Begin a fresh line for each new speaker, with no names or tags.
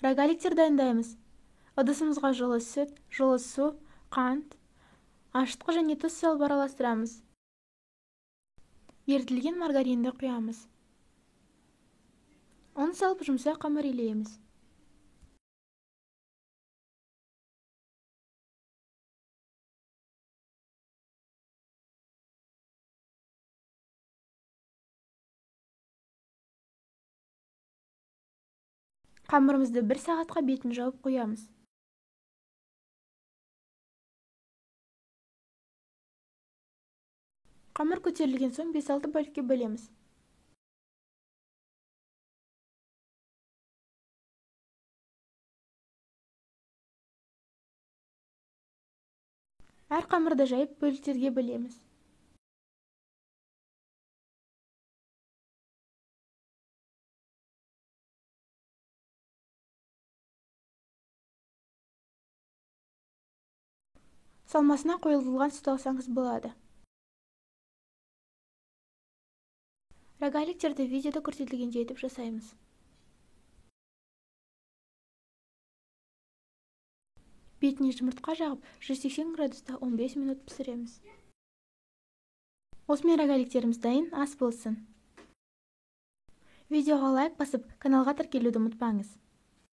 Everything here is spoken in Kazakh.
Рогаликтер дайындаймыз. Ыдысымызға жылы сүт, жылы су, қант, ашытқы және тұз салып араластырамыз. Ерітілген маргаринді құямыз. Ұн салып жұмсақ қамыр илейміз. Қамырымызды 1 сағатқа бетін жауып қоямыз. Қамыр көтерілген соң 5-6 бөлікке бөлеміз. Әр қамырды жайып бөліктерге бөлеміз. Салмасына қойылтылған сүт алсаңыз болады. Рогаликтерді видеода көрсетілгендей етіп жасаймыз. Бетіне жұмыртқа жағып, 180 градуста 15 минут пісіреміз. Осымен рогаликтеріміз дайын, ас болсын. Видеоға лайк басып, каналға тіркелуді ұмытпаңыз.